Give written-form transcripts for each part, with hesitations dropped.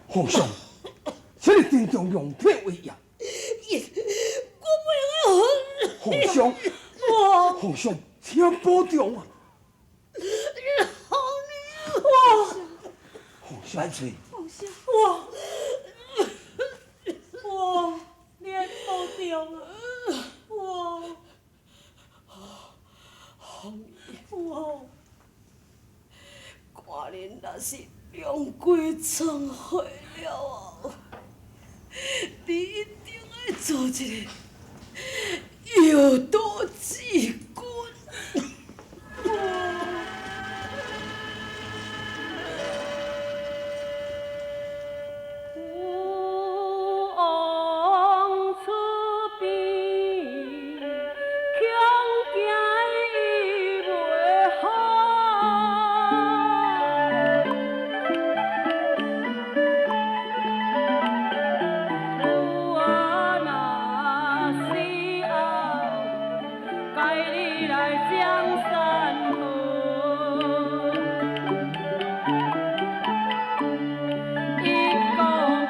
皇上，請你珍重龍體遺言。我袂用。皇上，皇上，請保重啊！皇上，萬歲！皇上，我我你愛保重啊！我我看恁若是兩鬼創會了後，你一定愛做一個有道之君。有王出邊，恐驚伊袂好。有啊，若死後，該你來掌山河。一國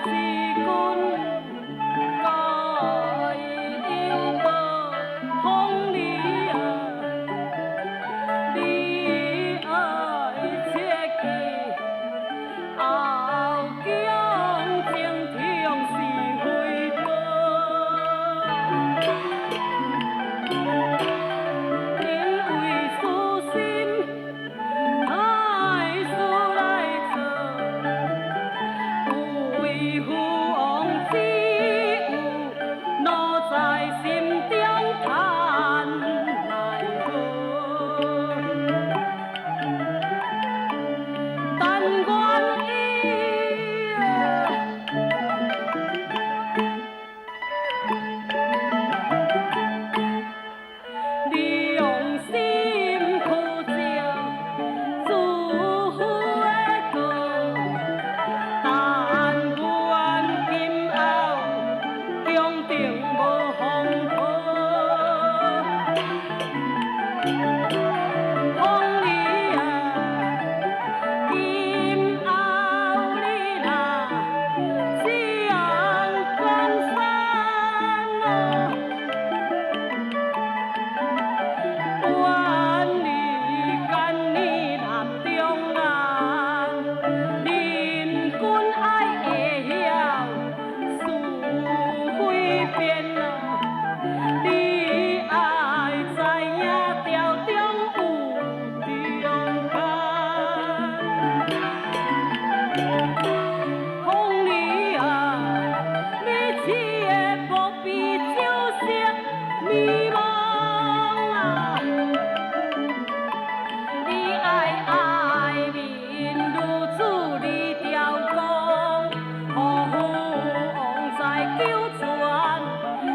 之君，各有報，風你啊，你愛切記，後宮情痛是非多。因為私心，歹事來做。有為父王只有怒在心中嘆奈何。但願伊你用心去照祖父的過，但願今後宮廷無風波。風你啊，今後你若掌江山哦。願你干年立中安，人君愛會曉是非辨啊！你愛知影朝中有忠奸。風你啊，你痴的無比酒色迷茫啊！你愛愛民如子，你朝公，予父王在九泉，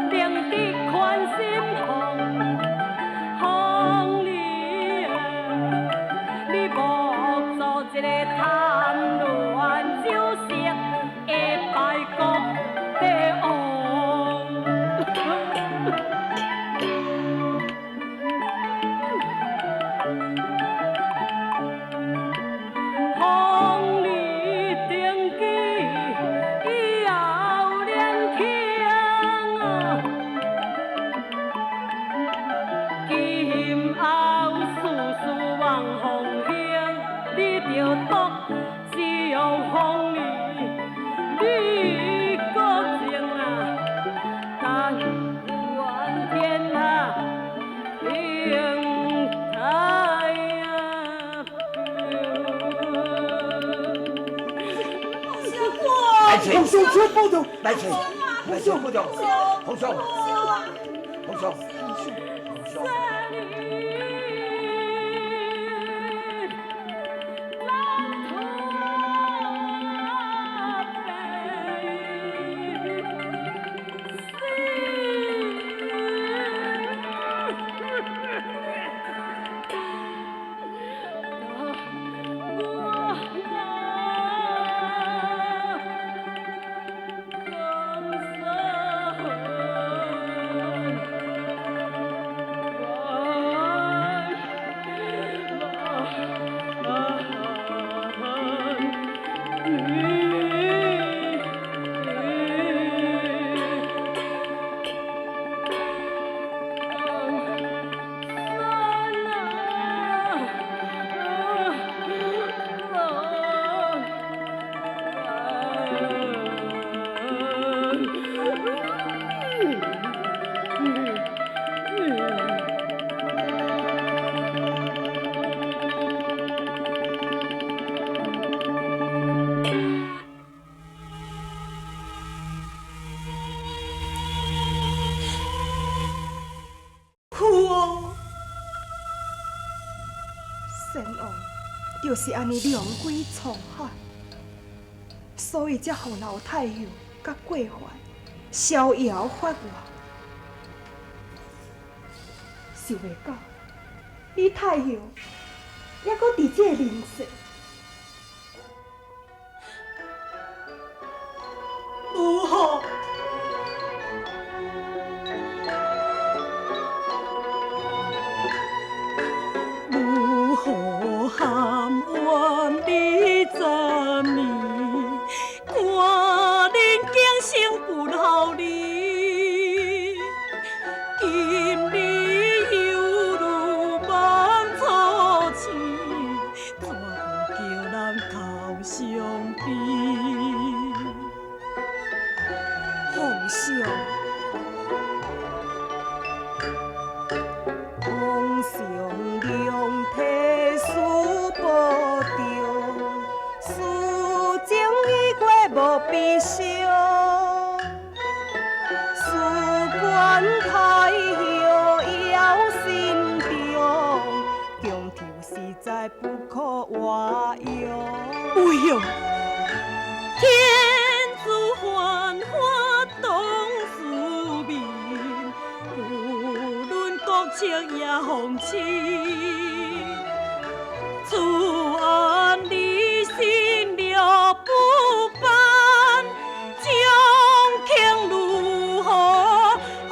定得寬心放。風你啊，你莫做一個貪戀酒色的敗國帝王。風你登基以後年輕啊，今後事事望風興，你著獨自由風你，你國情啊，但願天下平太萬歲！皇上，請保重。萬歲！萬歲！保重！皇上，皇上，皇上。平。就是按呢龙龟沧海，所以才予老太后佮过怀逍遥法外。想袂到，李太后犹阁伫这个人世。母后，母后含冤20年，看恁今生不孝儿，今日犹如万初醒，怎无叫人哭伤悲？皇上，皇上龙体思保重，事情已过无悲伤。事关太后忧心中，强抽实在不可活用。哎呦，天子犯法当庶民，不论国情也风情。此案你心了不办，将卿如何好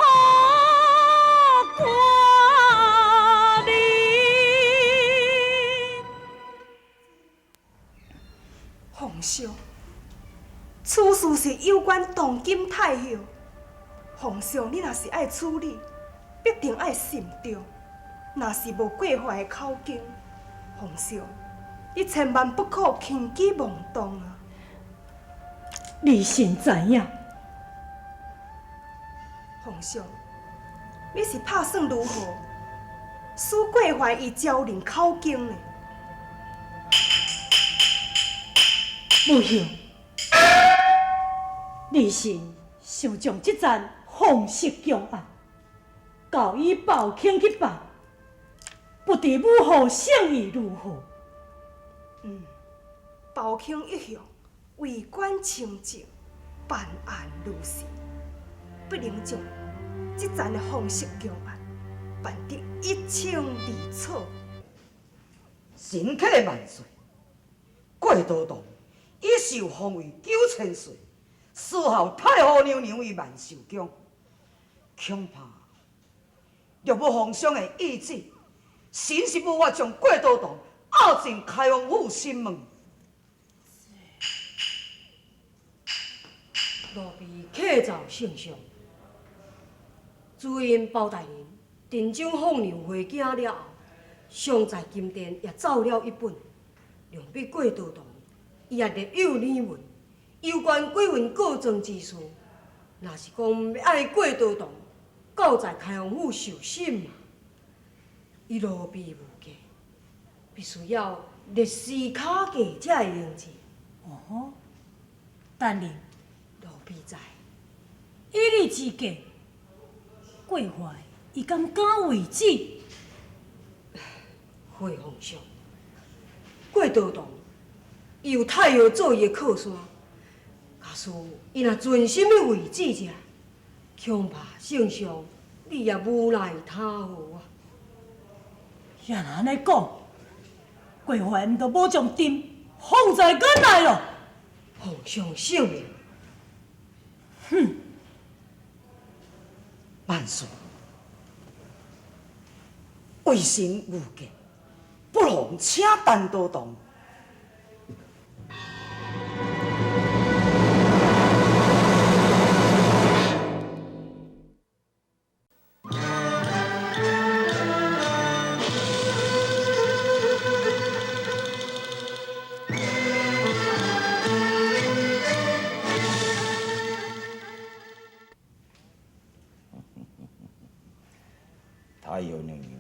管理？皇上，此事是有关当今太后。皇上，你若是爱处理，必定爱慎重。若是无过怀的口径，皇上，你千万不可轻举妄动啊！你先知影，皇上，你是拍算如何使过怀伊招认口供呢？母后，你是想将这件皇室强案交予鲍卿去办，不知母后圣意如何？鲍卿一向为官清正，办案如神，不能将这件的皇室强案办得一清二楚。臣客万岁！过道堂已受封为9000岁，侍候太后娘娘于万寿宫。恐怕若无皇上的懿旨，臣是无法将过道堂押进开封府审问。奴婢启奏圣上，自因包大人定州放娘回京了后，尚在金殿也奏了一本，两笔过道堂，伊也略有耳闻，有关几份告状之事。若是讲欲爱过道堂，到在开封府受审嘛，伊奴婢无假，必须要律师卡价才会用字。哦，等你，奴婢在。以你之见，过怀伊敢敢违旨？回皇上，过道堂，伊有太后做伊的靠山，假使伊若存心欲违旨者，恐怕圣上你也无奈他何啊！也若按呢讲，过怀毋著无将朕放在眼内咯。皇上圣明。哼！万岁，微臣有见，不妨请陈道堂。太后娘娘，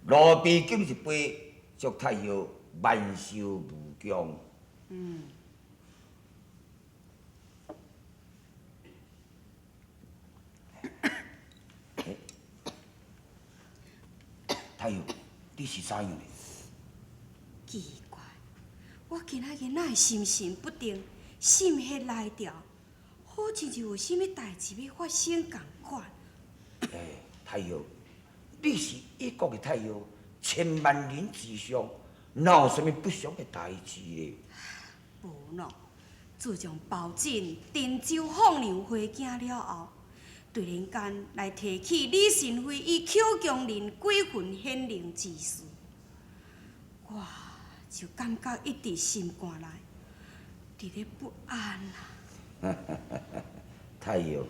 奴婢敬一杯，祝太后万寿无疆。太后，你是啥样的？记我今仔日哪會心神不定，心血來潮，好親像有啥物代誌欲發生仝款。欸，太后，你是一國的太后，千萬人之上，哪有啥物不祥的代誌咧？無喏，自從包拯鄭州放娘回京了後，突然間來提起李神妃與寇強人鬼魂顯靈之事，我就感覺一直心肝內佇咧不安啊。太后，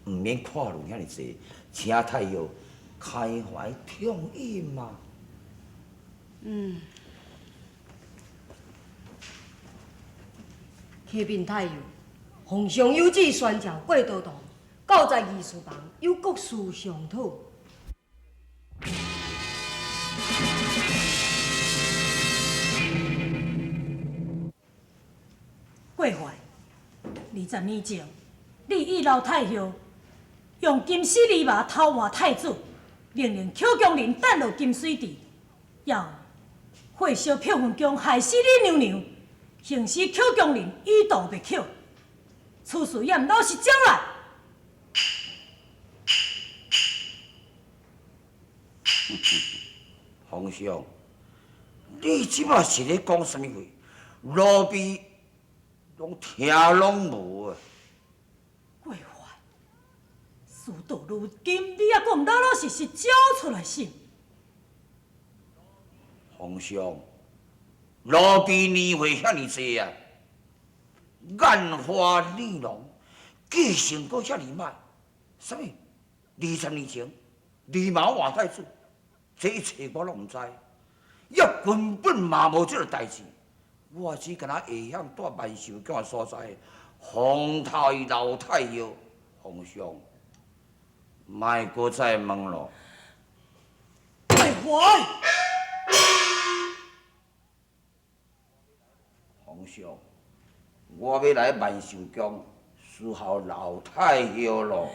毋免看論遐爾濟，請太后開懷暢飲嘛。嗯。啟稟太后，皇上有旨宣召郭道堂，到在議事房有國事商討。郭淮，20年前，你與老太后用金絲籬笆偷換太子，命令寇強人擲落金水池，猶火燒碧雲宮，害死你娘娘，行使寇強人以毒滅口。此事也毋老實招來。皇上，你這馬是咧講啥物話？奴婢攏聽攏無啊！郭淮，事到如今，你猶閣毋老老實實招出來審？皇上，奴婢年歲遐爾濟啊，眼花耳聾，記性閣遐爾歹，啥物？20年前，狸貓換太子，這一切我攏毋知，也根本嘛無這個代誌。我只敢若會曉蹛萬壽宮的所在，風頭伊老太后，皇上，莫閣再問咯。郭淮，皇上，我欲來萬壽宮伺候老太后咯。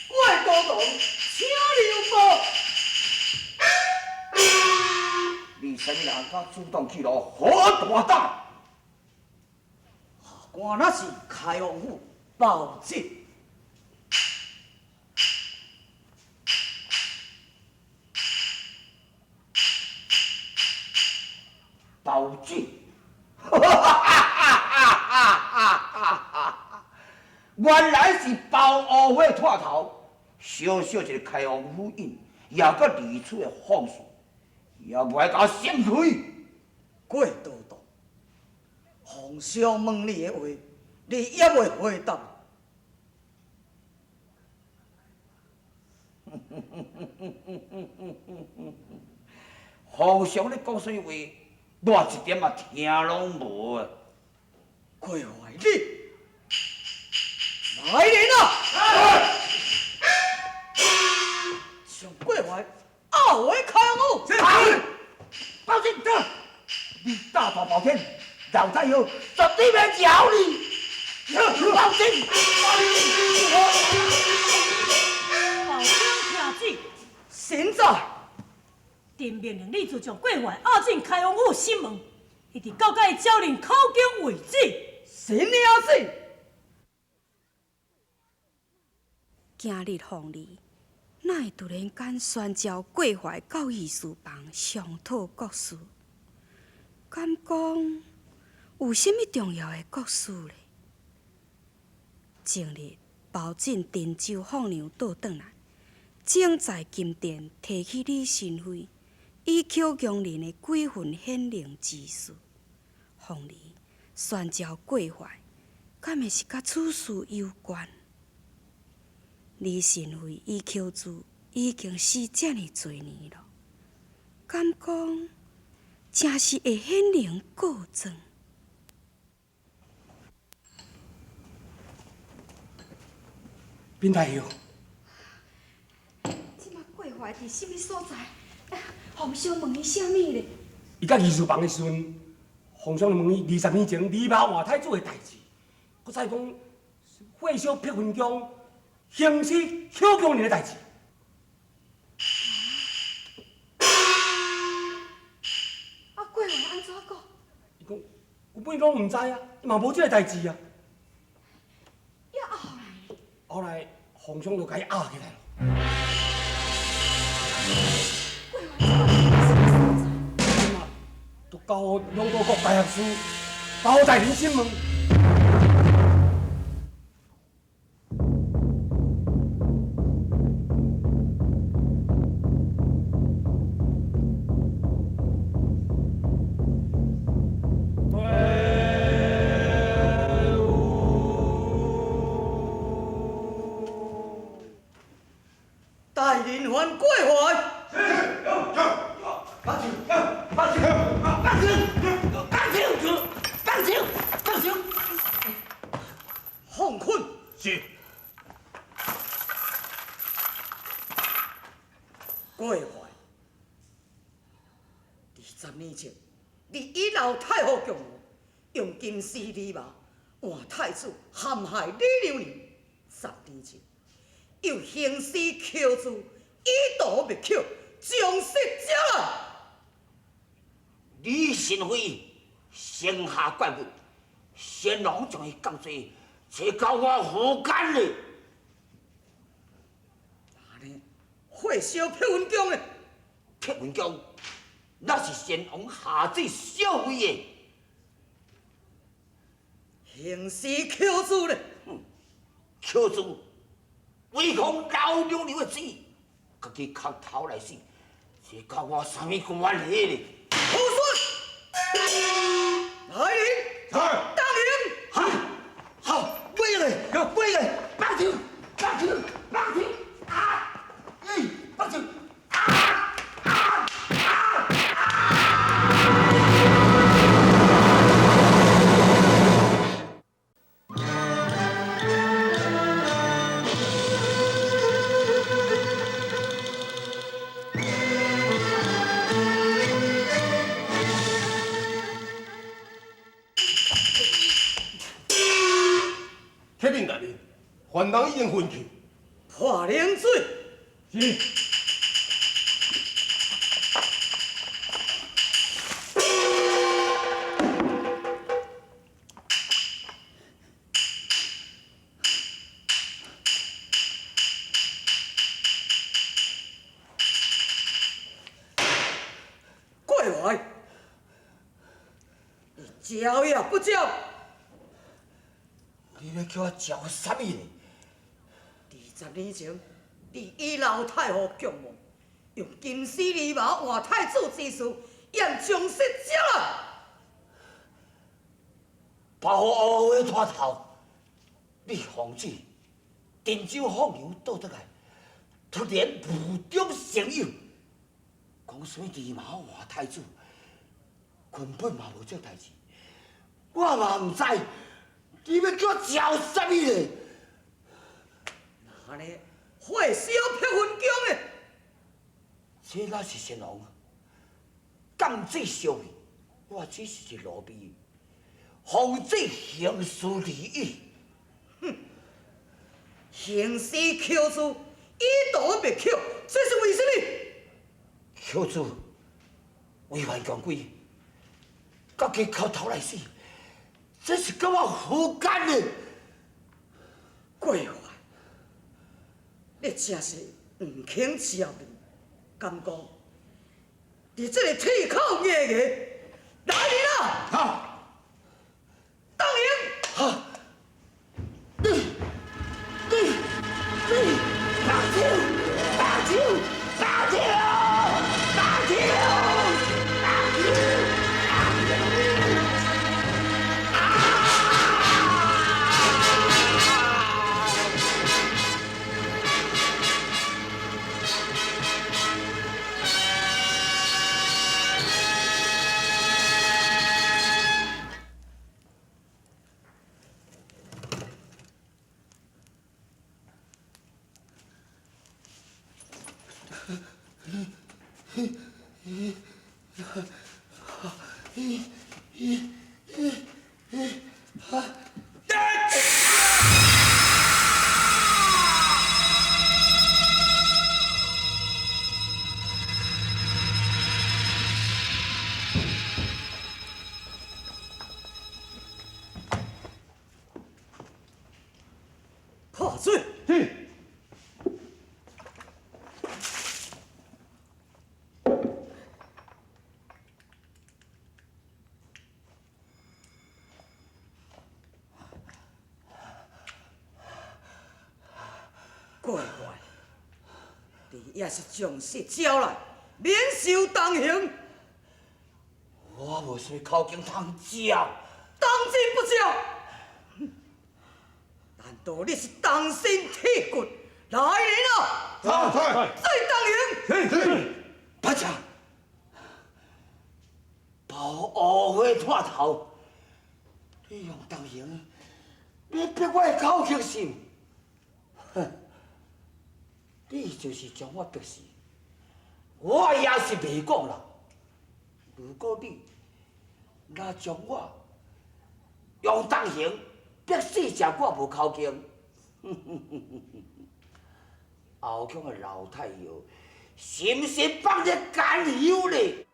郭道堂，請留步。你啥物人敢主動去落好大膽？下官乃是開王府包拯。包拯，原來是包阿火脫頭，小小一個開王府尹，也閣如此的放肆。也無愛共我閃開！郭道堂，皇上問你的話，你猶未回答。皇上咧講啥物話，我一點仔聽攏無啊！郭淮，你來人啊！將郭淮押回開王府。包拯，你大大寶天，老太后絕對袂饒你！包拯，包拯聽旨，臣在。朕命令你自將郭淮押進開王府審問，一直到佮伊招認口供為止。臣領旨。今日鳳梨，哪會突然間宣召郭淮到議事房商討國事？敢講有啥物重要的國事咧？前日包拯鄭州放娘倒轉來，正在金殿提起李神妃與寇強人的鬼魂顯靈之事，鳳梨宣召郭淮，敢會是佮此事有關？李神妃與寇珠已經死遮爾濟年了，敢講真是會顯靈告狀？稟太后，這馬郭淮佇啥物所在？皇上問伊啥物咧？伊佮議事房的時陣，皇上就問伊20年前狸貓換太子的代誌，閣再講火燒碧雲宮。行刺寇強人的代誌。啊，郭淮按怎講？本攏毋知啊，嘛無這个代誌啊。呀後來，後來皇上就共伊壓起來咯。就交予兩道國大學士包大人審問。大人還過懷。放手！放坤。是。過懷。20年前，你以老太后強用金絲籬笆換太子陷害李娘娘。10年前，又興師扣住，以毒滅口，將失招來。李神妃生下怪物，先王將伊降罪，這交我何干呢？按呢，火燒碧雲宮呢？碧雲宮那是先王下旨燒毀的。刑事扣住呢？扣住，違抗老娘娘的旨，家己磕頭來死，這佮我啥物關係呢？胡順，來人，當人，好，好，買來，買來，放手，放手，放手，啊，欸，放手。启禀大人，犯人已經昏去。泼冷水。是。過懷，你招也不招？你欲叫我招啥物呢？ 20年前，你以老太后強妄，用金絲籬笆換太子之事，嚴重失職啊！包黑的拖頭，你奉旨鄭州放牛倒轉來，突然無中生有，講啥物籬笆換太子，根本嘛無這代誌，我嘛毋知，你欲叫我招啥物呢？按呢，火燒碧雲宮呢？這哪是先王降旨燒去，我只是一個奴婢，奉旨行事而已。哼，行事扣住，以毒滅口，這是為什麼？扣住違反宮規，家己叩頭來死，這是佮我何干呢？過懷，你真是毋肯招認，敢講你這个鐵口硬牙，來人啊！哈，當人！哈，你，放手，放手，放手，放手，放手！下水。是。乖乖，你也是将死招来，免受重刑。我无啥口径通招，当真不招？难道你是当心铁骨？来人啊！再重刑！是。八成，包乌花炭头，你用重刑，你逼我的口径是？哼！你就是将我逼死，我也是袂讲啦。如果你若将我用重刑逼死，食我无口径，后宫的老太爷，是毋是放咧甘油咧？